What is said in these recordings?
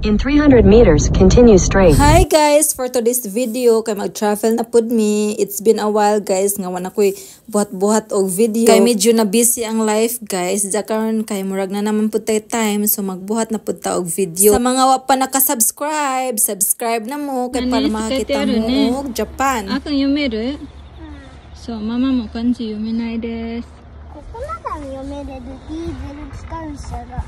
In 300 meters, continue straight. Hi guys! For today's video, kay mag-travel na pud mi. It's been a while guys, nga wala ko'y buhat-buhat og video. Kay medyo na busy ang life guys. Diya karon kay murag na naman pud tay time, so magbuhat na pud ta og video. Sa mga wa pa naka-subscribe, subscribe na mo kay para 何 makakita 捨ててある mo ね og Japan. あくん読めるそう、ママも漢字読めないです。ここなら読めれるディーゼル機関車が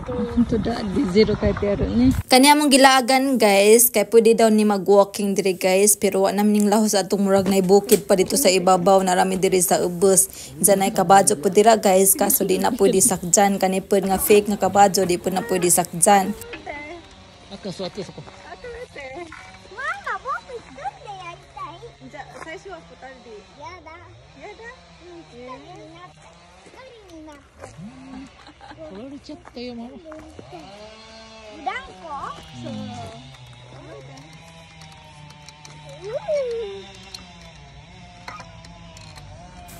本当だ、ディゼル書いてあるね。 Kani among gilaagan guys, kay pwede daw ni mag-walking diri guys, pero wa naman ning lahos atong murag nay bukid pa dito sa ibabaw, narami diri sa ubos. Diyan ay kabajo pud dira guys, kaso di na pwede sakjan kani pud nga fake nga kabajo di pud na pwede sakjan. あっくん座ってそこ。ママ僕一人でやりたい。じゃあ最初は二人でやだ。やだ。うん、一人になって、一人になって。取られちゃったよ、ママ。ブランコ。そう。う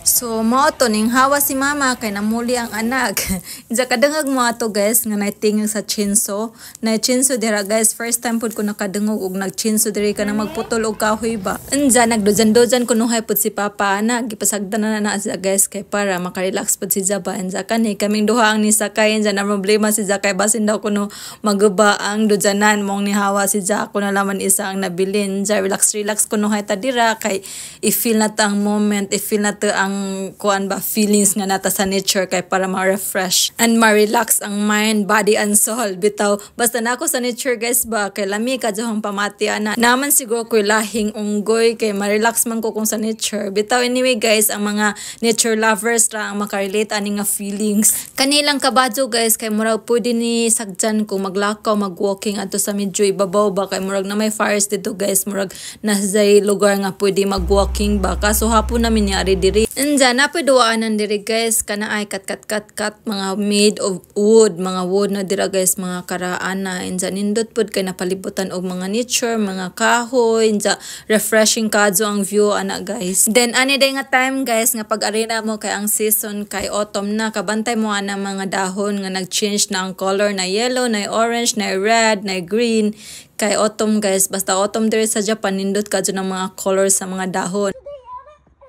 So mao to ning hawa si mama kay namuli ang anak. Diya kadungog mo ato guys nga naitingog sa chainsaw. Na chainsaw dira guys, first time pud ko nakadungog og nag chainsaw diri ka na magputol og kahoy ba. Unja nagdujan-dujan kunuhay pud si papa ana, gipasagdan na na siya guys kay para makarelax pud si Jaba. Unja kani kaming duha ang nisakay, unja na problema si Ja kay basin daw kuno maguba ang dujanan mong nihawa si Ja, ako na laman isa ang nabilin. Unja relax relax kunuhay ta dira kay i-feel na ta ang moment, i-feel na ta ang kuan ba feelings nga nata sa nature kay para ma-refresh and ma-relax ang mind, body and soul. Bitaw basta na ako sa nature guys ba kay lami ka jahong pamati ana. Naman siguro ko'y lahing unggoy kay ma-relax man ko kung sa nature. Bitaw anyway guys, ang mga nature lovers ra ang makarelate ani nga feelings. Kanilang kabajo guys kay murag pwede ni sagjan kung maglakaw, mag-walking adto sa medyo ibabaw ba kay murag na may forest dito guys, murag nasa lugar nga pwede mag-walking ba, kaso hapon namin ni ari diri. Unja na pwede duwaanan diri guys, kana ay kat kat kat kat mga made of wood, mga wood na dira guys, mga karaan na. Unja nindot pud kay napalibutan og mga nature, mga kahoy, unja refreshing kadto ang view ana guys. Then ani day nga time guys nga pag arena mo kay ang season kay autumn na, kabantay mo ana mga dahon nga nag-change na ang color, na yellow, na orange, na red, na green. Kay autumn guys, basta autumn diri sa Japan nindot kadto ng mga color sa mga dahon.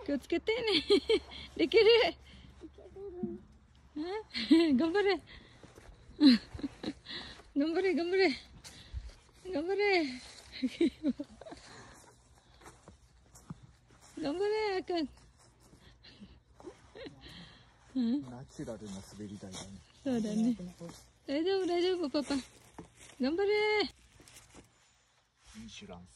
気をつけてね。できる。頑張れ。頑張れ、頑張れ。頑張れ。頑張れ、あくん。ナチュラルな滑り台だね。そうだね。大丈夫、大丈夫、パパ。頑張れ。インシュランス。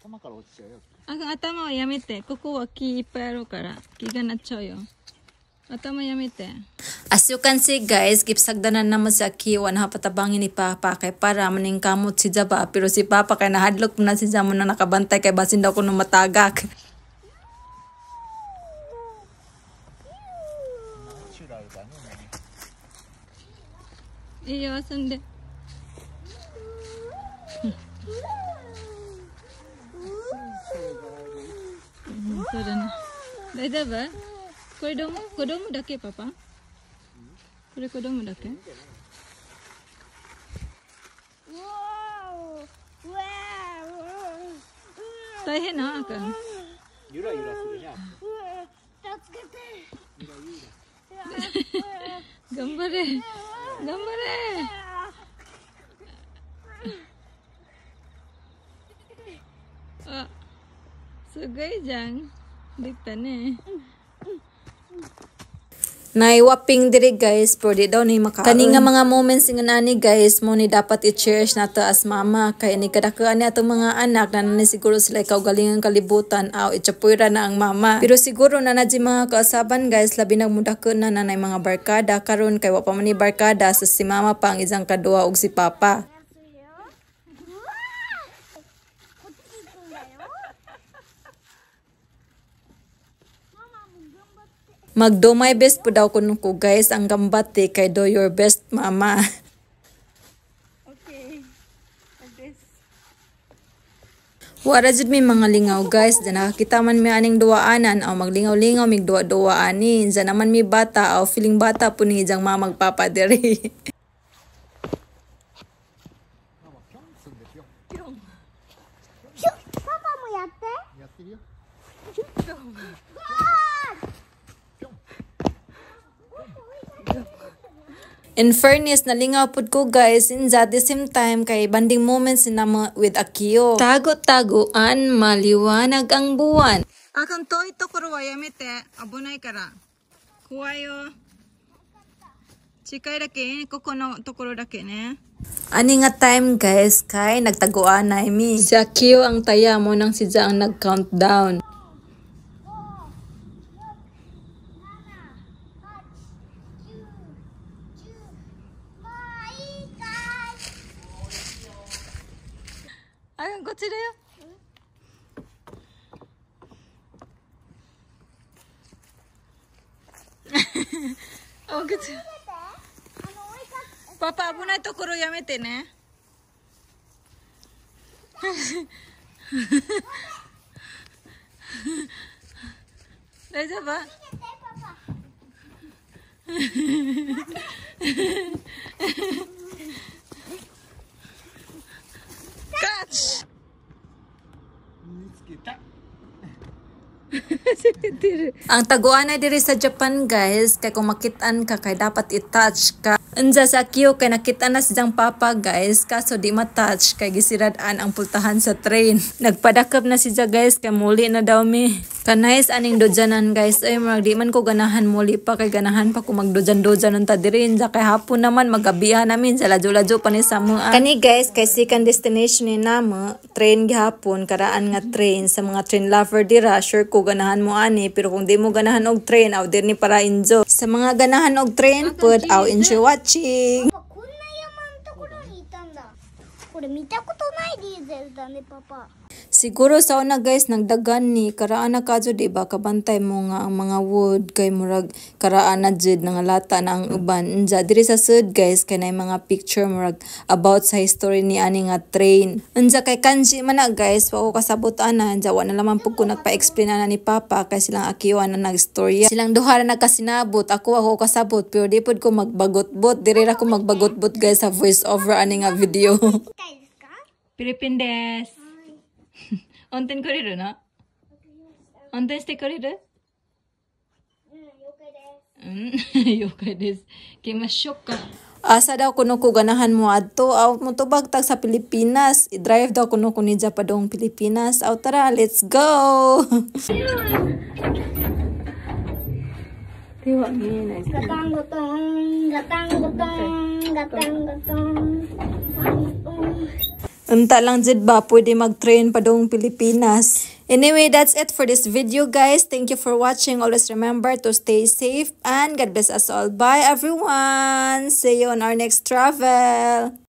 頭から落ちちゃうよ。あ、頭はやめて。ここは木いっぱいあるから。木がなっちゃうよ。頭やめて。 As you can see guys, gipsagdanan naman si Aki, wala patabangin ni Papa kay para maning kamot si Jaba, pero si Papa kay nahadlok na si Jamo na nakabantay kay basin daw kuno matagak. ナチュラルだね。いいよ、遊んで。うん、そうだね。大丈夫これども子供だけパパこれ子供だけうわーうわー大変なあくん。ゆらゆらするね。うわー助けて。頑張れ。頑張れ。あ、すごいじゃん。できたね。 Naiwaping diri guys, pero di daw ni makaon. Kani nga mga moments nga nani guys, mo ni dapat i-cherish nato as mama kay ni kadakuan ni atong mga anak na nani siguro sila kaugalingang kalibutan aw itsapuyra na ang mama. Pero siguro na na di mga kausaban guys, labi nagmudako na nanay mga barkada karon kay wa pa man ni barkada sa si mama pa ang isang kadua og si papa. うわーこっち行くんだよ。ママも頑張って。 Mag-do my best po daw kuno ko guys, ang gambate kay do your best mama. Okay, like this. Wara jud mi mga lingaw guys, dyan nakakita man mi aning duwaanan aw maglingaw-lingaw mig duwa-duwa ani. Dyan naman mi bata aw feeling bata po ni ijang mamag papa diri. In fairness, nalingaw pud ko, guys, in at the same time kay bonding moments na with Akio. Tago-taguan, maliwanag ang buwan. あかん、遠いところはやめて。危ないから。怖いよ。近いだけ、ここのところだけね。 Ani nga time, guys, kay nagtaguan na mi. Si Akio ang taya mo nang si Ja ang nag-countdown. 8、9、10。もういいかい。あかん、こっちだよ。あ、こっち。あの追いかけパパ、危ないところやめてね。大丈夫。て、パパ。カッチ。見つけた。 Ang taguan na diri sa Japan, guys, kay kung makitaan ka kay dapat i-touch ka. Unsa sa Akio kay nakita na siyang papa, guys, kaso di ma-touch kay gisirad-an ang pultahan sa train. Nagpadakop na siya, guys, kay muli na daw mi. Kanais aning dodjanan, guys, ay murag di man ko ganahan muli pa kay ganahan pa ko magdodjan-dodjan unta diri unsa kay hapon naman magabihan namin sa ladyo-ladyo pa ni sa mga. Kani, guys, kay second destination ni namo, train gihapon, karaan nga train. Sa mga train lover dira, sure ko ganahan mo ani, pero kung di mo ganahan og train, aw dir ni para enjoy. Sa mga ganahan og train pud, aw enjoy watching. パパ、こんな山のところにいたんだ。これ見たことないディーゼルだね、パパ。 Siguro sa una, guys, nagdagan ni karaan na kadyo, di ba, kabantay mo nga ang mga wood kay murag karaan na jud, nangalata na ang uban. Unja diri sa sud, guys, kay nay mga picture murag about sa history ni ani nga train. Unja kay kanji man na, guys, wa ko kasabot ana. Unja wa na lamang pud ko nagpa-explain ana ni Papa kay silang Akio na nagstorya. Silang duha ra nagkasinabot, ako ako kasabot pero di pud ko magbagot-bot. Diri ra ko magbagot-bot, guys, sa voice over ani nga video. 行きたいですか。フィリピンです。運転くれるの？運転してくれる？うん、了解です。うん、了解です。行きましょうか。 Asa daw kuno ko ganahan mo adto? Aw, motubag tag sa Pilipinas. I-drive daw kuno ko ni padong Pilipinas. Aw tara, let's go. ガタンゴトン、ガタンゴトン、ガタンゴトン、ガタンゴトン。 Unta lang jud ba pwede mag-train padong Pilipinas. Anyway, that's it for this video, guys. Thank you for watching. Always remember to stay safe and God bless us all. Bye, everyone. See you on our next travel.